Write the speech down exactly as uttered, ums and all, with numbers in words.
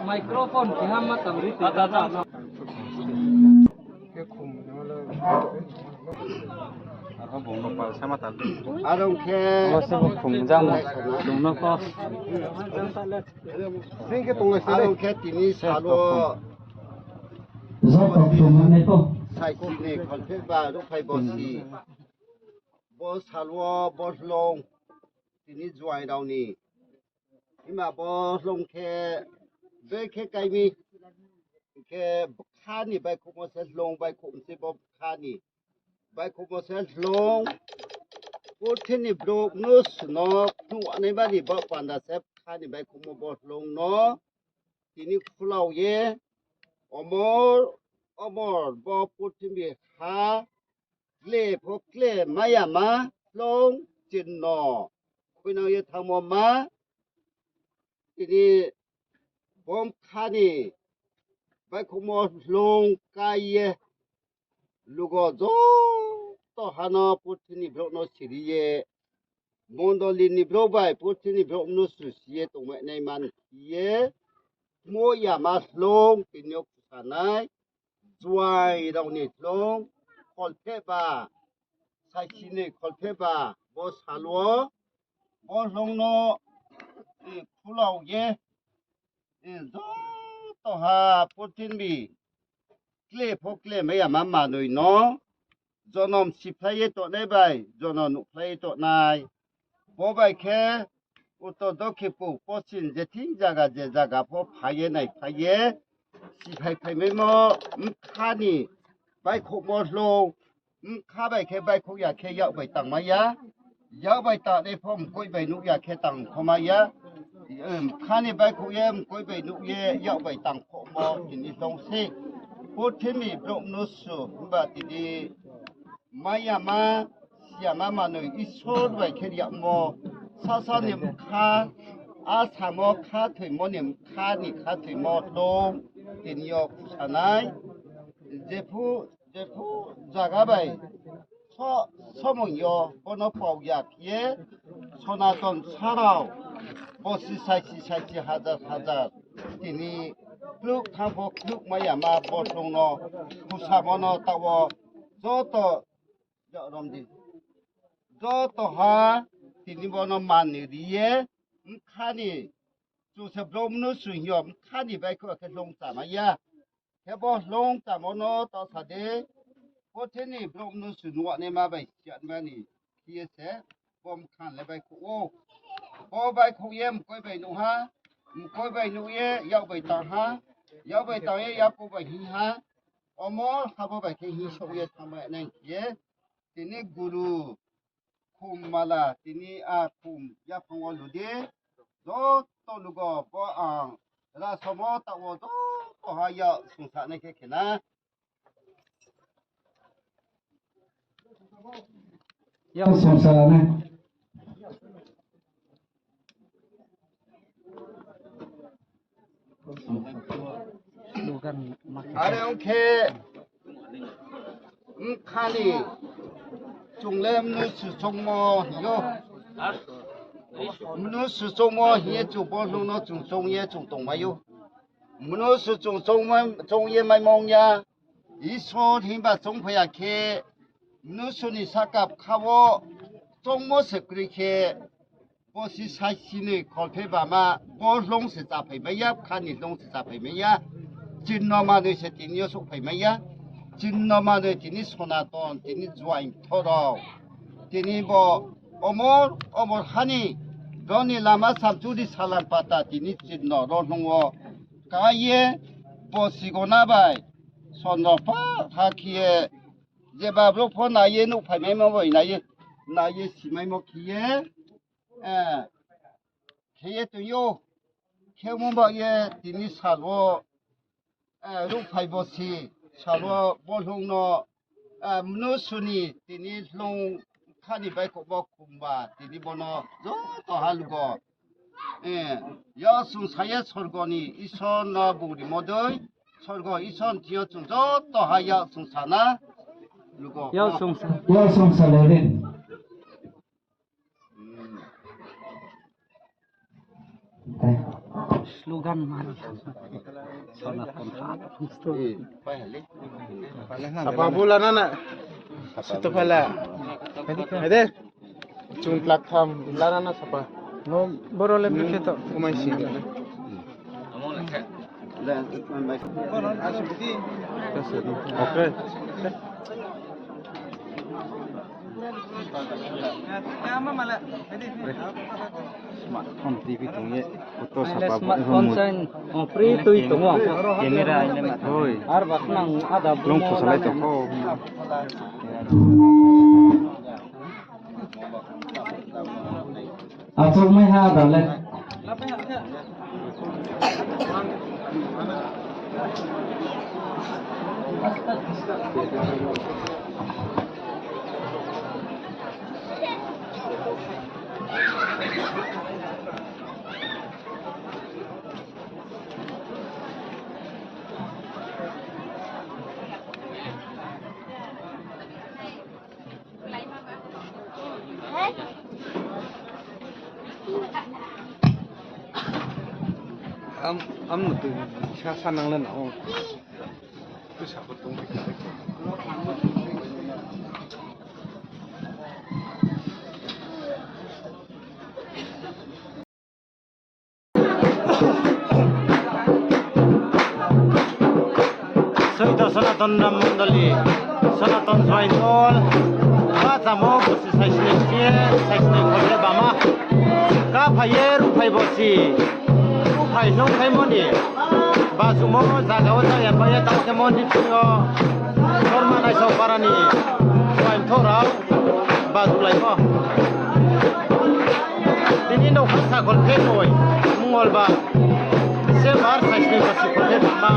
Microphone keha ma tang ri. Arong khe, abo se bo khum jang. Chung no ko. Arong khe tini salo. Joto khum nai pho. Saisi ni kholpheh ba ruhphai bosi. Bo salo bo hlong tini juaing rao ni. Himba bo hlong khe, be khe kai mi. Khe bkha ni baihkhouhmo se hlong baihkhouh se bo bkha ni. Baihkhouhmo se hlong. Purthimbi ni brouh mnusu no phnuh nai bani bo panda se bkha ni baihkhouhmo bo hlong no. Tini khulau ye, omor, omor bo purthimbi ha, kle pho kle mai yama hlong chinno. Khuinang ye thanngmo ma, tini bo bkha ni baihkhouhmo hlong kai ye, lugo joto ha no purthimbi ni brouh no siri ye, mondoli ni brouh bai purthimbi ni brouh mnusu si ye tongmai nai man ye, mo yama hlong tini yo khusa nai, juaing rao ni hlong, kholpheh ba, saisi ni kholpheh ba, bo salo, bo hlong no, eh, khulau ye, eh, joto ha purthimbi, kle pho kle mai yama manoi no, jonom siphlai ye tongnai bai, jonom nuhphlai ye tongnai. Bo bai khe, uttor dokhin purb poschim je thing zaga je zaga pho phai ye nai phai ye, siphai phaimaimo bkha ni baihkhouhmo hlong, bkha bai khe baihkhouh ya khe yak bai tangmai ya, yak bai tangnai pho mkoih bai nuh ya khe tangkhomai ya, bkha ni baihkhouh ye mkoih bai nuh ye yak bai tangkhouhmo tini hlong se. Purthimbi brouh mnusu himba tini mai yama, si yama manoi Isor bai khe ri yagmo, sasa ni bkha, asamo khathoimo ni bkha ni khathoimo hlong tini yo khusa nai. Jephuh, jephuh zaga bai so, somoi yo bono pau ya khe ye, Sonaton sarao, bosi saisi saisi hazar hazar, tini kluh thanng pho kluh mai yama bo hlong no, khusamo no taoh wo joto, jorom di. Joto ha tini bono mani ri ye, bkha ni, chung se brouh mnusu hing yo, bkha ni baihkhouh khe hlong chamai ya. Khe bo hlong chamo no ta sa di, purthimbi ni brouh mnusu nuh naima bai siyanma ni khe ye se, bo bkha le baihkhouh ou. Bo baihkhouh ye mkoih bai nuh ha, mkoih bai nuh ye yak bai tang ha, yak bai tang ye yak bai hing ha, omo ha bo bai khe hing souh ye thanngmai nai khe ye, tini guru khum mala, tini a khum yaphang wo lu di, joto lugo bo ang rasamo taoh wo joto ha yak sungsa nai khe khe na. Yak sungsa nai. Are ong khe, bkha ni chung le mnusu choungmo hing yo. Mnusu choungmo hing ye chung bo hlong no chung choung ye chung tongmai ou. Mnusu chung choung, choung ye maimo ong ya. Isor himba choungphai ya khe, mnusu ni sahka bkha wo choungmo se kroi khe, bosi saisi ni kholpheh bama, bo hlong se chaphaimai ya, bkha ni hlong se chaphaimai ya. Chinno manoi se tini yo souhphaimai ya. Chinno manoi tini Sonaton, tini juaing thorao. Tini bo omor, omor ha ni, rao ni lama samchu di salam pata tini chinno rao hlong wo. Ka ye, bosi gona bai, sondro pa ha khe ye, jeba brouh pho nai ye nuhphaimaimo bai nai ye, nai ye simaimo khe ye, eh, khe ye tong ou, khemo ba ye tini sal wo, eh, ruhphai bosi, sal wo bo hlong no, eh, mnusu ni tini hlong bkha ni baihkhouhmo khumba, tini bono joto ha lugo. Eh, yak sungsa ye sorgo ni Isor no bung rimo dei, Sorgo Isor ni thing yo chung joto ha yak sungsa na. Lugo. Yak sungsa. Yak sungsa le rin. Slogan mari. Sapa bu lana na? Situ phala. Ede. Chung tlak tham lana na sapa. No, boro le bikhe to. Kumai si. Okay. Smartphone tui tong ye, photo sapa bo smartphone hwn. Sign, oh, free tui tong o. Camera ai le ma. Hoi. Ar ba khnang ada lung bung pho salai tong kho. Achouh mai ha da le. Am, am no tui sa, sa nang le na o. Tui sa ko tong. Soito Sonaton Dhormo Mondoli, Sonaton Swain Dol, bachamo bosi saisnoi khe, saisnoi kholpheh bama, kaphai ye ruhphai bosi, ruhphai nungkhaimo ni, bajumo zaga wo jaya bai ye tang khe mondri thing yo, Dorma Naisao para ni, swain thorao, bajulaimo. Tini nougkha sa kholpheh noi, Mongolbar, December saisnoi bosi kholpheh bama.